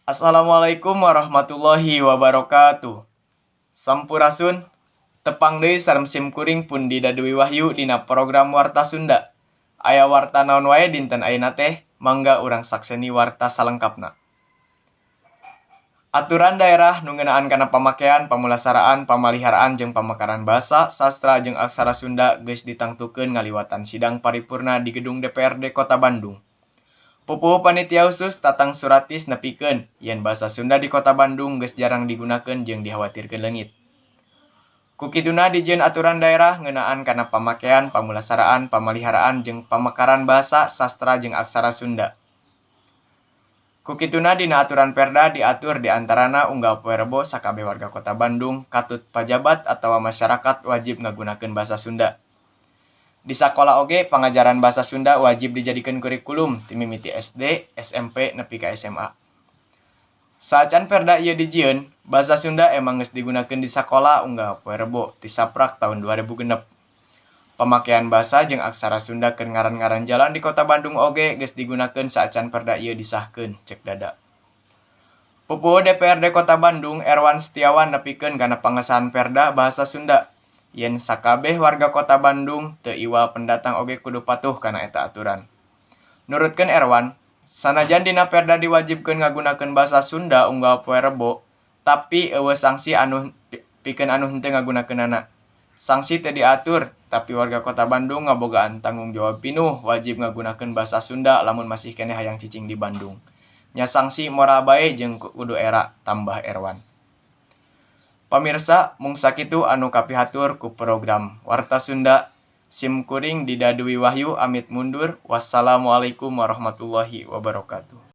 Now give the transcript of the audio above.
Assalamualaikum warahmatullahi wabarakatuh. Sampurasun. Tepang deui sareng sim kuring pun Dida Dwi Wahyu dina program Warta Sunda. Aya warta naon wae dinten ayeuna teh? Mangga urang sakseni warta salengkapna. Aturan daerah nu ngeunaan kana pamakean, pamulasaraan, pamaliharaan jeung pamekaran basa, sastra jeung aksara Sunda geus ditangtukeun ngaliwatan sidang paripurna di Gedung DPRD Kota Bandung. Pupuhu Panitia Khusus Tatang Suratis nepikeun yen basa Sunda di Kota Bandung geus jarang digunakeun jeung dihawatirkeun leungit. Ku kituna dijieun aturan daerah ngeunaan kana pamakean, pamulasaraan, pamaliharaan jeung pamekaran basa, sastra jeung aksara Sunda. Ku kituna dina aturan perda diatur di antarana unggal poe Rebo sakabeh warga Kota Bandung katut pajabat atawa masyarakat wajib ngagunakeun basa Sunda. Di sakola oge pangajaran basa Sunda wajib dijadikeun kurikulum ti mimiti SD, SMP nepi ka SMA. Saacan perda ieu dijieun, basa Sunda emang geus digunakeun di sakola unggal poe Rebo ti saprak taun 2006. Pamakean basa jeung aksara Sunda keur ngaran-ngaran jalan di Kota Bandung oge geus digunakeun saacan perda ieu disahkeun, cek Dada. Pupuhu DPRD Kota Bandung Erwan Setiawan nepikeun kana pangesahan Perda Bahasa Sunda yen sakabeh warga Kota Bandung teu iwal pendatang oge kudu patuh kana eta aturan. Nurutkeun Erwan, sanajan dina perda diwajibkeun ngagunakeun basa Sunda unggal poe Rebo, tapi euweuh sanksi anu pikeun anu henteu ngagunakeunana. Sanksi teu diatur, tapi warga Kota Bandung ngabogaan tanggung jawab pinuh wajib ngagunakeun basa Sunda lamun masih keneh hayang cicing di Bandung. Nya sanksi moral bae jeung kudu era, tambah Erwan. Pamirsa, mung sakitu anu kapihatur ku program Warta Sunda. Sim kuring Dida Dwi Wahyu amit mundur. Wassalamualaikum warahmatullahi wabarakatuh.